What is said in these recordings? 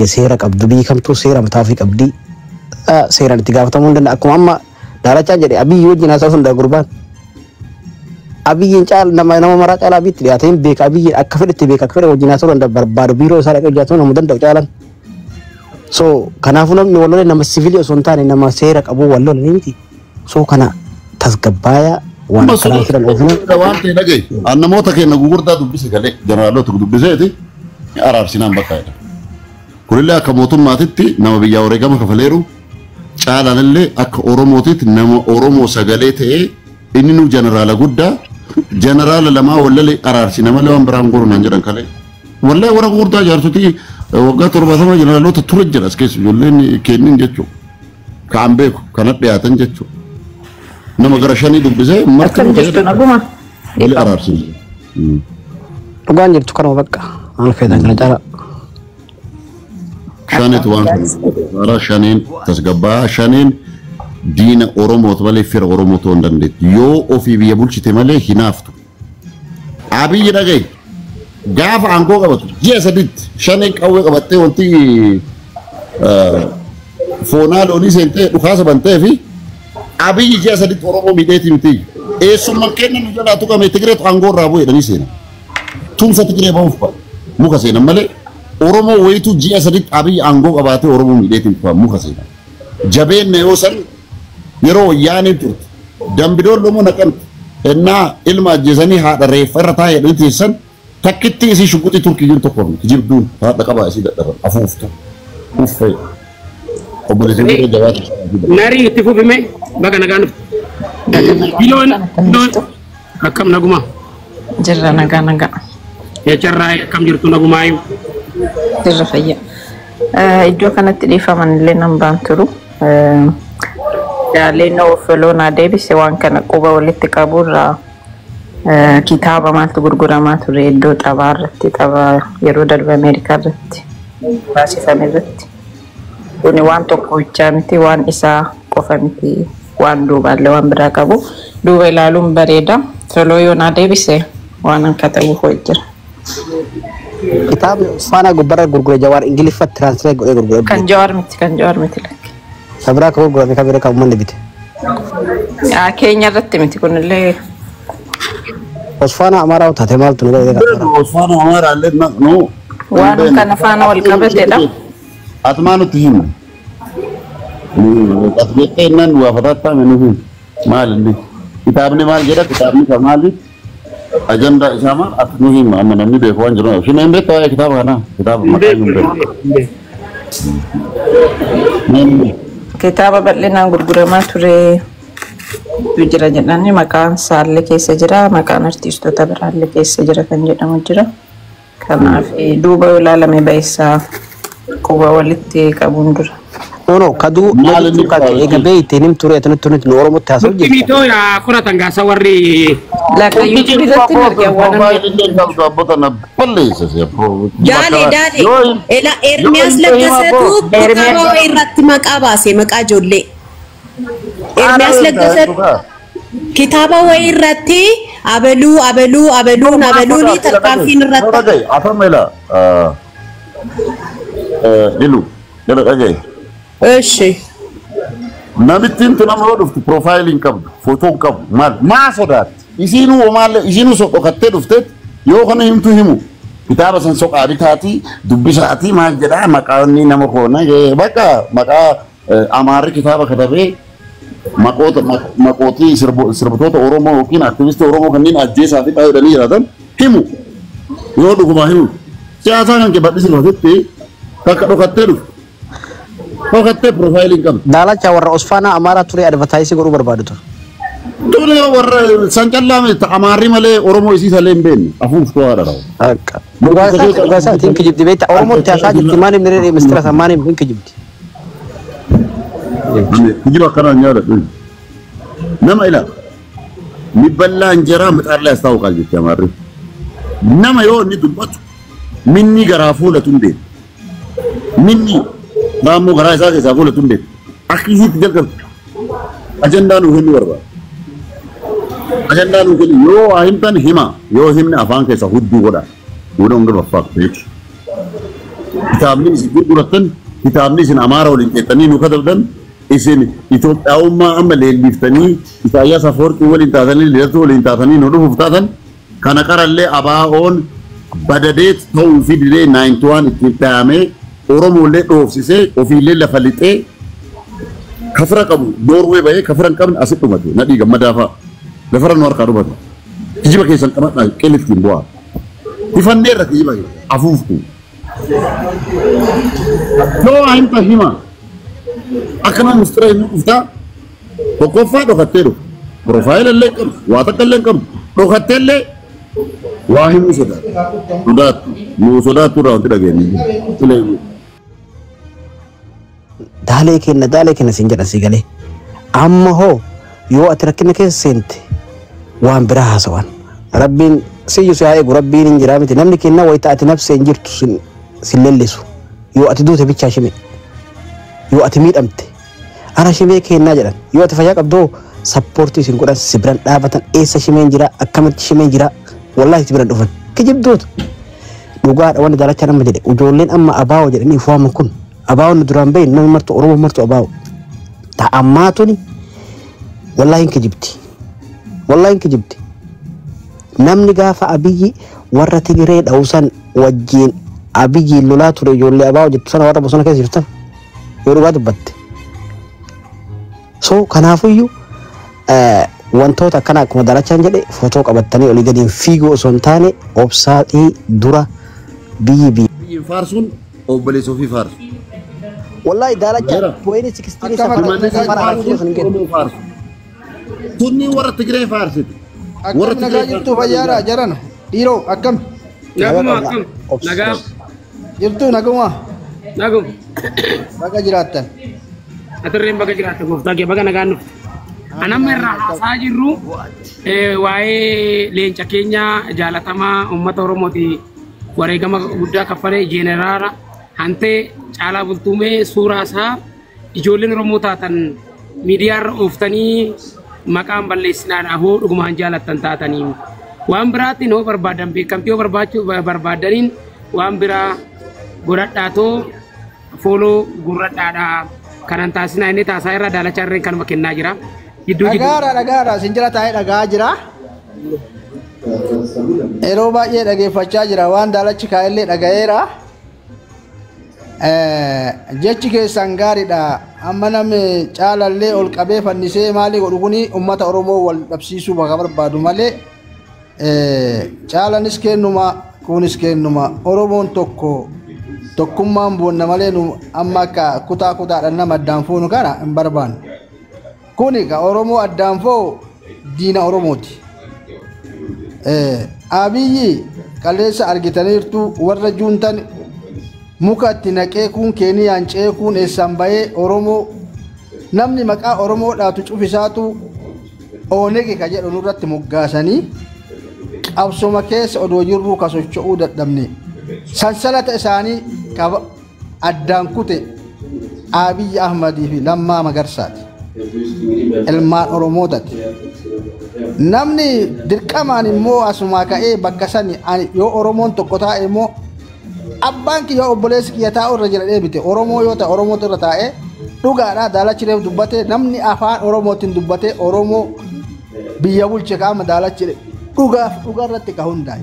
Seera qabdu, biyyi kamtuu seera mataa ofii qabdi, seeraan itti gaafatamuu hin danda'a. Akkuma amma Daalachaan jedhe, Abiyyi wajjin haasa'uu danda'a gurbaan. Abiyyiin caala nama maraa caalaa Abiyyitti dhiyaatee hin beeka. Abiyyiin akka fedhetti beeka, akka fedhe wajjin haasa'uu danda'a, barbaadu biiroo isaa dhaqee hojjetuu nama danda'u caalan. So kanaafuu namni wal lole nama siviilii osoo hin taane nama seera qabu wal lole ni miti. So kana tasgabbaayaa waan akkanaa fidan oofina. Waan ta'e dhagaye. An namoota keenya gugurdaa dubbise galee jeneraalota dubbiseeti araarsinaan bakka jedha. Kunillee akka mootummaatitti nama biyyaa wareegama kafaleeru, caalaan akka Oromootitti nama Oromoo sagalee ta'ee, inni nu jeneraala guddaa, jeneraala lamaa wallale araarsina malee waan biraan goru naan jedhan kalee. Wallahi warra gurguddaa jaarsotii waggaa 70 jeneraalota ture jira as keessa ijoolleen kennin jechuudha. Kaan beeku kana dhiyaatan jechuudha. Nama gara shanii dubbisee marti Akkam jirtu, naguma? Wali araarsina. Dhugaan jirtu kanuma bakka maal feetan kana caalaa. Shaneetu waan kana shaneen tasgabbaa, shaneen diina Oromooti malee fira Oromoo ta'uu hin dandeettu. Yoo ofii biyya bulchite malee hinaaftu. Abiyyi dhagaye, gaafa aangoo qabatu ji'a 3tti shaneen qawwee qabattee wanti foonaa loonii seentee dhukaasa bantee fi Abiyyi ji'a 3tti Oromoo miidheetii miti. Eessummaan kenna nu jalaa tuqame, Tigireetu aangoo irraa bu'e jedhanii seenan. Tumsa Tigiree bahuuf muka seenan malee Oromoo wayitu ji'a 3tti Abiyyi aangoo qabaatee Oromoo miidheetiin muka seenan. Jabeenna yoo san yeroo wayyaanee turte Dambidoon lomoo Naqamte ennaa ilma ajjeesanii haadha reeffa irra taa'ee jedhanii teessan, takkitti isii shuguxii turkii jiru tokko kijibduun haadha qabaa isii dadhaban afuuftu uffee obboleessi bira jabaatu. Narii itti fufime, baga nagaan dhufte. Biloon biloon akkam, naguma? Jirra, nagaa nagaa. Jecharraa akkam jirtu, nagumaayu? Jirra, fayya. Iddoo kanatti dhiifaman illee nan baan turu. Jaaleen of naa deebise, waan kana quba walitti qaburraa kitaaba maaltu gurguramaa ture iddoo taphaa irratti, tapha yeroo darbe Ameerikaa irratti baasifame irratti. Kuni waan tokko hojjaa miti, waan isaa qofa miti, waan duubaallee waan biraa qabu. Duuba ilaaluun bareeda. Toloo yoo naa deebise waan an katabuuf jira. Kitaabni Faanaa gubbarra gurgure Jawaar Ingiliffatti translate godhee gurgure. Kan Jawaar miti, kan Jawaar miti lakki. Kan biraa kan gurgurame, kan biraa kan uummanni bite. Keenya irratti miti kunillee. Osfaanaa Amaaraa taate maaltu nu godhe? Osfaana Amaaraa illee nu. Waan kana faana wal qabatedha. Atumaa nutti himu. As jettee innaan nu gaafatatta nu himu. Maal inni? Kitaabni maal jedha? Kitaabni kan maali? Ajandaa isaa maal? As nu hima, amma namni beeku waan jiru. Isheen hin beektu waa'ee kitaaba kanaa. Kitaaba maqaa hin beeku. Kitaaba bal'inaan gurguramaa ture jira jedhanii, maqaan isaallee keessa jira, maqaan artiistota biraallee keessa jira kan jedhamu jira. Kanaaf duuba yoo ilaalame baay'isaa quba walitti qabuun dura. No, no, kaduu Maal inni kan eega beeyte nim ture ati nutti nu Oromootti haasa'u Nutti jirta. mitoo yaa koratan gaasa warri Lakka YouTube irratti hin argan waan amma. Daale daale ela Ermiyaas Laggaseetu kitaaba wayii irratti maqaa baase, maqaa ijoollee. Ermiyaas Laggasee kitaaba wayii irratti abaluu abaluu abaluun abaluuni tarkaanfiin irratti. Afamela ilu jala dhagaye. Eshi. Namittiin tun amma yoo dhuftu profile hin qabdu, footoo hin qabdu, maal maa sodaatti? Isiinuu maallee isiinuu soqokattee dhufteet yoo kana himtu himu. Kitaaba san soqaa bitaatii dubbisaatii maal jedhaa, maqaan nama koona bakka maqaa Amaarri kitaaba katabee maqoota maqootii sirbitoota Oromoo yookiin aktivistii Oromoo kanneen ajjeesaa fi jedhanii jiraatan himu. Yoo dhugumaa himu. Siyaasaa kan kee bal'isi asitti takka dhokattee dhuftu. Dhokattee profile hin qabdu. Daalacha warra Osfaanaa Amaaraa ture advertise godhuu barbaadu ture. Tole, warra san callaa miti, Amaarri malee Oromoo isii salee hin beekne afuuftuu haadha rawu. Akka. Dhugaa isaa hin kijibdi beekta, Oromootti haasaa jirti, maal himni reedee mistira san maal himni hin kijibdi. Kijiba akkanaan jaaladhu. Nama ila የሚበላ እንጀራ ምጣድ ላይ ያስታውቃል jetti Amaarri. Nama yoo inni dubbatu minni garaa fuulatu hin beeku. Minni raammoo garaa isaa keessaa fuulatu hin beeku. Akka isiitti jalqabdu. Ajandaa nuu kennu barbaada. Ajandaa nuu kennu, yoo waa himtan hima, yoo himne afaan keessa hudduu godha. We don't give a fuck, bitch. Kitaabni isin gurgurattan, kitaabni isin Amaara waliin qeexanii nu katabdan, isin Itoophiyaawummaa amma leelliftanii Isaayyaas Afawarqii waliin taatanii Lidatu waliin taatanii nu dhufuuf taatan kana qarallee abaa'oon badadeet ta'uu fi didee 91 ittiin dhahamee Oromoollee dhoofsisee ofiillee lafa lixee kafira qabu Noorwee bahee kafira hin qabne asitti dhumate nadhii gammadaa fa'a lafarra nu harkaa dhumate kijiba keessan qabadhaa qillittiin bu'aa hifanneerra kijiba afuuftu yoo himta hima akkana mistira himuu dhuftaa tokkoffaa dhokattee dhufu profaayila illee qabdu waa takka illee qabdu dhokattee illee waa himuu sodaattu sodaattu nu sodaattu irraa wanti dhageenyu. Daalee kenna daalee kenna siin jedhan sii galee. Amma hoo yoo ati rakkina keessa seente waan biraa haasawan. Rabbiin siyyu si haa eegu rabbiin hin jiraa miti namni kenna wayita ati nafsee hin jirtu sin lellisu. Yoo ati duute bichaa shime. Yoo ati miidhamte ana shimee kennaa jedhan. Yoo ati fayyaa qabdoo sappoortii isin godhan si biran dhaabatan eessa shimeen jira akkamitti shimeen jira wallaahi si biran dhufan. Kijibdoota. Dhugaadha wanni daalachaa nama jedhe ijoolleen amma abaa'oo jedhanii if waaman kun abaa'oon duraan bahin namni martu Oromoo martu abaa'oo. Ta ammaa tuni wallaahi hin kijibdi. Wallaahi hin kijibdi. Namni gaafa Abiyyi warra Tigiree dha'uusan wajjin Abiyyi lolaa ture ijoollee abaa'oo jettu sana warra bosona keessa jirtan yoo dhugaa dubbatte. So kanaafuyyuu wantoota akkana akkuma daalachaan jedhe footoo qabattanii olii gadiin fiiguu osoo hin taane obsaatii dura biyyi biyya. Biyyi faarsuun obboleessa ofii faarsu. Wallahi daalacha 2016 safara argachuu kan hin kennu. Faarsu. Tunni warra Tigiree faarsite. Akkam nagaa jirtu fayyaadha jarana. Dhiiroo akkam? Naguma akkam? Nagaa. Jirtu naguma. Naguma. Baga jiraattan. Atirreen baga jiraatta gooftaa kee baga nagaan dhufte. Anamma irraa haasaa jirru waa'ee leenca keenya jaalatamaa uummata Oromooti wareegama guddaa kaffalee jeeneraala Hantee Caalaa Bultuumee suuraa isaa ijoolleen Oromoo taatan miidiyaarra ooftanii maqaan balleessinaadhaaf hoo dhugumaan jaalattan taatanii waan biraatiin hoo barbaadan beekamtii hoo barbaachuu barbaadaniin waan biraa godhadhaatoo fooloo gurradhaadhaa kanan taasisaa inni taasaa irraa daalachaa irreen kanuma kennaa jira. Gidduu gidduu. Dhagaadha dhagaadha isin jala taa'ee dhagaa jira. Yeroo baay'ee dhageeffachaa jira waan daalachi kaa'ellee dhaga'eera. Jechi keessan gaariidha. Amma namni caalallee ol qabee fannisee maalii godhu kuni uummata Oromoo wal dhabsiisuu bakka barbaadu malee caalanis kennuma kunis kennuma Oromoon tokko tokkummaan boonna malee nu amma akka kutaa kutaadhaan nama addaan foonu kana hin barbaannu. Kuni ka Oromoo addaan foo diina Oromooti. Abiyyi qalleessa argitaniirtu warra juuntan muka itti naqee kun Keeniyaan ceekuun eessaan bahee Oromoo namni maqaa Oromoo dhaatu cufisaatu Oonegi ka jedhu nurratti moggaasanii qabsoma keessa odoo jirruu ka socho'uu dadhabne sansalata isaanii addaan kute Abiyyi Ahmadii fi Lammaa Magarsaati. Ilmaan Oromootati. Namni dirqamaan immoo asumaa ka'ee bakka sani yoo Oromoon tokko taa'e immoo abbaan kiyya obboleessi kiyya taa'u irra jira deebite Oromoo yoo ta'e Oromootu irra taa'ee dhugaadha daalachi reef dubbate namni afaan Oromootiin dubbate Oromoo biyya bulche qaama daalachi dhugaaf dhugaa irratti ka hundaa'e.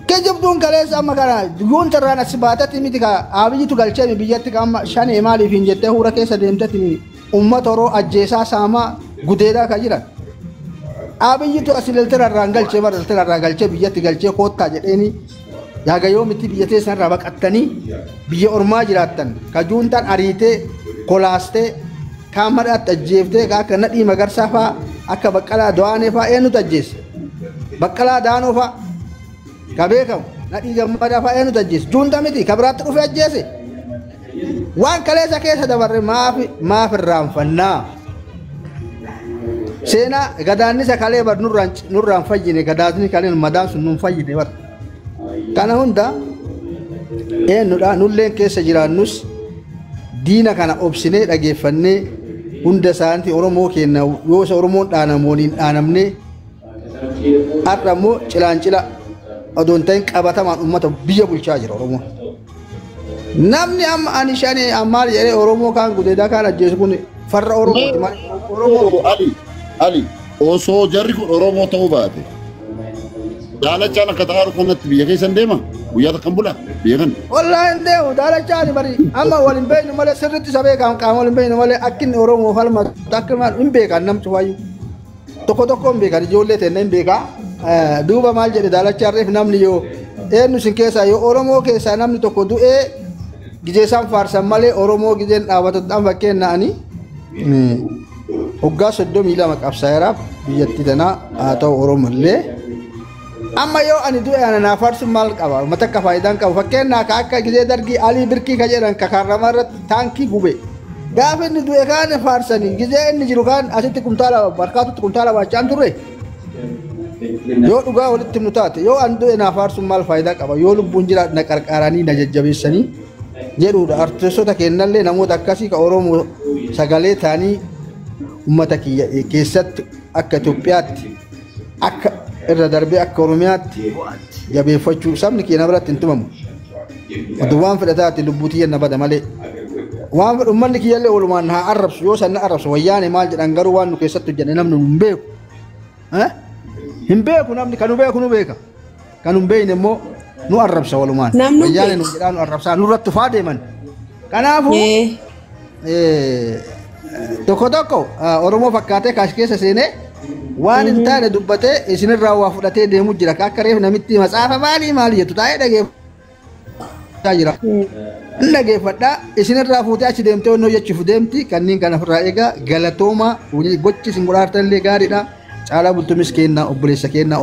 Kijibduun kaleessa amma kana yuuntarraan as baatatti miti ka Abiyyitu galchee biyyatti ka amma shanee maaliif hin jettee huura keessa deemtetti uummata Oromoo ajjeesaa saamaa gudeedaa ka jiran. Abiyyitu as leltirarraan galchee bara leltirarraa galchee biyyatti galchee koottaa jedheeni yaaga yoomitti biyya teessanirraa baqattanii biyya ormaa jiraattan ka juuntaan ariitee kolaastee kaan madhaatti ajjeeftee ka akka Nadhii Magarsaa faa akka Baqqalaa Dawaanee faa eenyutu ajjeesse? Baqqalaa Daanoo faa ka beekamu Nadhii Gammadaa faa eenyutu ajjeesse? Juunta miti ka biraatti dhufe ajjeese? Waan kaleessa keessa dabarre maaf irraanfannaa? Seenaa gadaannisa kalee bar nurraan fayyine gadaanni kalee madaan sun nun fayyine bar. Kana hunda eenyudha nulleen keessa jiraannus diina kana obsinee dhageeffannee hunda isaaniitti Oromoo keenya yoo isa Oromoon dhaanamu waliin dhaanamnee har'a immoo cilaancila odoo hin ta'in qabatamaan uummata biyya bulchaa jira Oromoon. Namni amma ani shani ammaal jedhee Oromoo kaan gudeedaa kaan ajjeesu kun farra Oromooti malee Oromoo. Ali Ali osoo jarri kun Oromoo ta'uu baate daalachaan akka ta'aaru kanatti biyya keessan deema guyyaa takkan bula biyya kana. Wallaahi hin deemu daalachaani bari amma wal hin beeknu malee sirriitti isa beekan qaama wal hin beeknu malee akki inni Oromoo falmatu akka maal hin beekan namni waayyuu tokko tokko hin beekan ijoollee teenna hin beekaa. Duuba maal jedhe daalachaan reef namni yoo eenyu isin keessaa yoo Oromoo keessaa namni tokko du'ee gizee isaan faarsan malee Oromoo gizeen dhaabatottaan fakkeenyaani hoggaa 32 qabsaa'eeraaf biyyattii tanaa haa ta'u Oromoo illee. Amma yoo ani du'e ana naa faarsuun maal qaba? Uummata akka faayidaan qabu. Fakkeenyaaf akka gizee dargii Alii Birkii ka jedhan kakarramaa irratti taankii gube. Gaafa inni du'e kaan faarsanii gizee inni jiru kaan asitti kumtaala barkaatutti kumtaala baachaan turre. Yoo dhugaa walitti himnu taate yoo ani du'e naa faarsuun maal faayidaa qaba? Yoo lubbuun jira na qarqaaranii na jajjabeessanii jedhuudha. Artistoota kennallee namoota akkasii ka Oromoo sagalee ta'anii uummata kiyya keessatti akka Itoophiyaatti akka irra darbee akka Oromiyaatti jabeeffachuu sabni keenya biratti hin tumamu. Oduu waan fedhataati lubbuu tiyya na bada malee. Waan fedhu uummanni kiyyallee walumaan haa arrabsu yoo san na arrabsu wayyaane maal jedhan garuu waan nu keessatti hojjenne namni nu hin beeku. Hin beeku namni kan nu beeku nu beeka. Kan hin beekne immoo nu arrabsa walumaan. Wayyaane nu jedhaa nu arrabsaa nurratti faa deeman. Kanaafuu tokko tokko Oromoo fakkaatee kaas keessa seenee waan hin taane dubbatee isinirraa waa fudhatee deemu jira. Akka reef namitti matsaafa maalii maali jettu taa'ee dhageeffachaa jira. Hin dhageeffadhaa isinirraa fuutee achi deemtee onnoo jechuuf deemti kanneen kana ofirraa eegaa galatooma gochi isin godhaartan illee gaariidha. Caalaa Bultumis kennaa obboleessa kennaa.